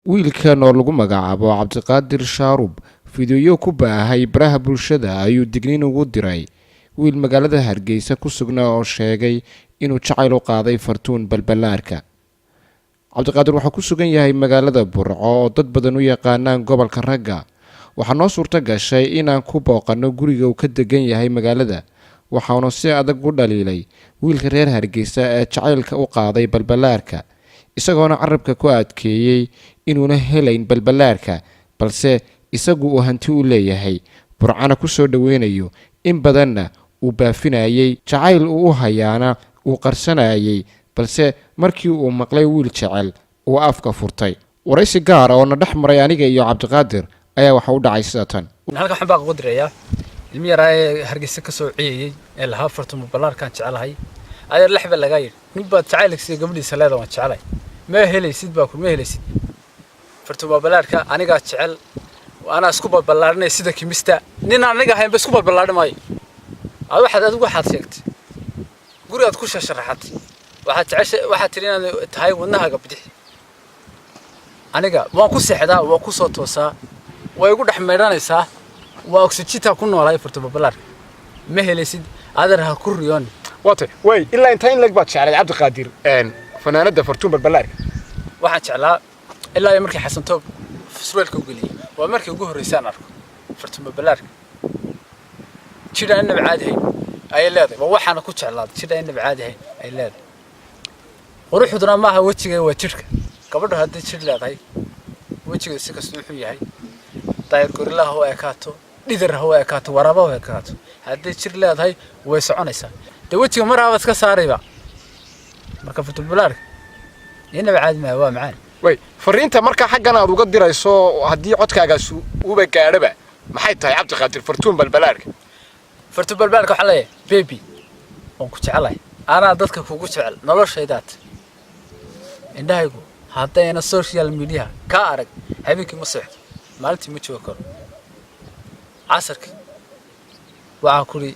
Wiilkan oo lagu magacaabo Cabdiqaadir Shaarub fideyo ku baahay baraha bulshada ayuu digniin ugu diray wiil magaalada Hargeysa ku sugnaa oo sheegay inuu jacayl u qaaday Fartuun Balbalaarka. Cabdiqaadir waxaa ku sugan yahay magaalada Burco oo dad badan u yaqaanaan gobolka ragga. Waxaa noo suurto gashay inaan ku booqanno guriga uu ka degan yahay magaalada, waxaanu si adag u dhaliilay wiilka reer Hargeysa ee jacaylka u qaaday Balbalaarka, isagoona carabka ku adkeeyey inuuna helayn Balbalaarka, balse isagu uu hanti u leeyahay, Burcana ku soo dhoweynayo, in badanna uu baafinayey, jacayl uu u hayaana uu qarsanayay, balse markii uu maqlay wiil jecel uu afka furtay. Waraysi gaar oo na dhex maray aniga iyo Cabdiqaadir ayaa waxa u dhacay sida tan. Halkan waxaan baa ugu dirayaa ilmi yaraa ee Hargeysa ka soo ciyayey ee lahaa "Fartumo Ballaarkaan jecelahay". Adeer, lex baa lagaa yidhi. Nin baad jacaylkiisa gabadhiisa leeda "Waan jecelahay". Ma helaysid baa ku, ma helaysid Fartumo Ballaarka. Anigaa jecel, anaa isku balballaarinaya sida kimista. Nin aan aniga ahaynba isku balballaadhi maayo. Ad waxaad adigu waxaad sheegtay gurigaad ku shasharaxatay, waxaad jeceshay, waxaad tidhi inaad tahay wadnahaaga bidix. Aniga waan ku seexdaa, waan ku soo toosaa, way igu dhex maydhanaysaa, waa oxygen-ta ku noolahay. Fartumo Ballaarka ma helaysid adeer, ha ku riyoon. Waatay way, ilaa intaa in leg baad jeclayd, Cabdiqaadir, fanaanada Fartuun Balbalaarka? Waxaan jeclaa ilaa iyo markii Xasan Toob surweelka u geliyey. Waa markii ugu horreysaan arko Fartumo Ballaarka. Jidh aan inaba caadi hayn ayay leedahay. Waa waxaana ku jeclaaday, jidh aan inaba caadi hayn ay leedahay. Quruxduna maaha wejiga, waa jidhka. Gabadhu haddii jidh leedahay, wejigeedu si kasta wuxuu yahay, daayar gorillaha ha u ekaato, dhidar ha u ekaato, waraaba ha u ekaato, hadday jir leedahay way soconaysaa. Dee wejiga mar haaba iska saarayba. Marka Fartumo Ballaarka inaba caadi maaha, waa macaan. Way, fariinta markaa xaggan aad uga dirayso, haddii codkaagaas uuba gaadhaba, maxay tahay, Cabdiqaadir, Fartuun Balbalaarka? Fartuun Balbalaarka waxaan leeyahay: baby, waan ku jecelahay, anaa dadka kugu jecel noloshaydaad. Indhahaygu haddayna social media ka arag, habeenkii ma seexdo, maalintii ma joogi karo. Casarkii waxaa kuri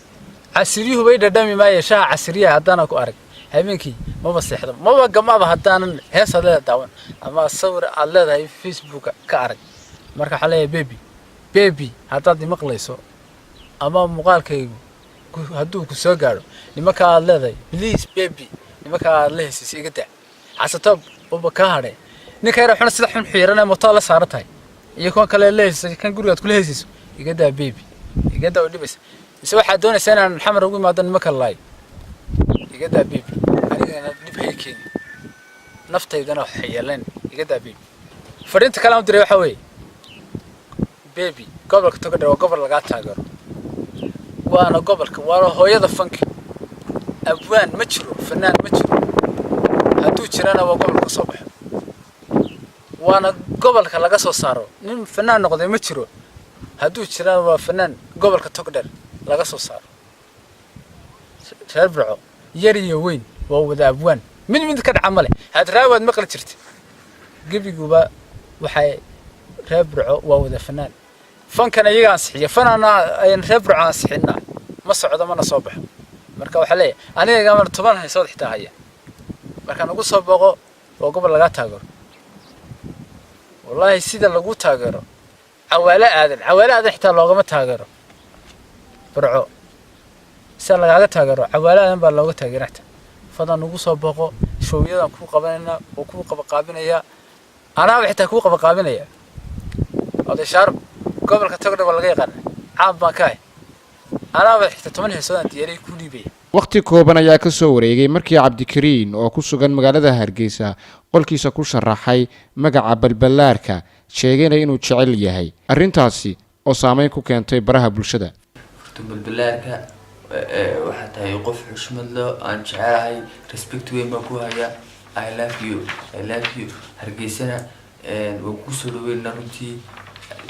casiryuhu bay dhadhami maaye, shaha casiriyaha haddaana ku arag, habeenkii maba seexdo, maba gamaba haddaanan hees aad leedahay daawan ama sawir aad leedahay Facebooka ka arag. Marka waxaa leeyahay: baby, baby, haddaad imaqlayso ama muuqaalkaygu hadduu ku soo gaadho, nimanka aad leedahay, please baby, nimanka aad la hesiisay iga daa. Xasatoob uba kaa hadhay, ninka yara xuna sida xun xiiranee mootada la saaran tahay iyo kuwan kale la hesiisay, kan gurigaad kula hesiiso, iga daa baby, iga daa, oo dhibaysa. Mise waxaad doonaysaa inaan Xamar ugu imaado nimanka laayo? Iga daa baby, anigana dhib hay keeni, naftaydana wax yeeleen, iga daa baby. Fariinta kale aan u diray waxaa weeye: baby, gobolka Togadher waa gobol lagaa taageero, waana gobolka, waana hooyada fanka. Abwaan ma jiro, fanaan ma jiro, hadduu jirana waa gobolka ka soo baxo, waana gobolka laga soo saaro. Nin fanaan noqday ma jiro, hadduu jirana waa fanaan gobolka Togdher laga soo saaro. Reer Burco yar iyo weyn waa wada abwaan, mid mid ka dhaca ma leh. Hadraawaad maqli jirta, gebiguba waxay reer Burco waa wada fanaan. Fankan iyaga ansixiya, fanana ayan reer Burco ansixinaa ma socdo mana soo baxo. Marka waxaa leeyahay aniga gamar 10 haysood xitaa haya, marka nagu soo booqo, waa gobol lagaa taageero. Wallaahi sida lagu taageero Cawaale Aadan, Cawaale Aadan xitaa loogama taageero Burco. Sida lagaaga taageero Cawaale Aadan baa looga taageera xitaa. Fadan nagu soo booqo, show-yadan kuu qabanayna oo kuu qabaqaabinaya, anaaba xitaa kuu qabaqaabinaya. Oday Shaarub gobolka Togdha waa laga yaqaana, caam baan ka ahay, anaaba xitaa 10 heesoodaan diyaariyay kuu dhiibaya. Wakhti kooban ayaa ka soo wareegay markii Cabdikariin oo ku sugan magaalada Hargeysa qolkiisa ku sharaxay magaca Balballaarka, sheegayna inuu jecel yahay, arrintaasi oo saameyn ku keentay baraha bulshada. Fartuun Balbalaarka, waxaa tahay qof xushmad leh aan jecelahay, respect weyn baan ku hayaa. I love you, I love you. Hargeysana waan kusoo dhaweynaa runtii,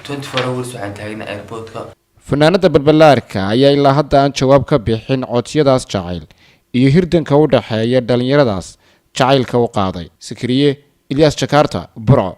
24 hours waxaan taagnaa airportka. Fanaanada Balballaarka ayaa ilaa hadda aan jawaab ka bixin codsiyadaas jacayl iyo hirdanka u dhexeeya dhallinyaradaas jacaylka u qaaday. Sakriye Ilyaas, Jakarta, Burco.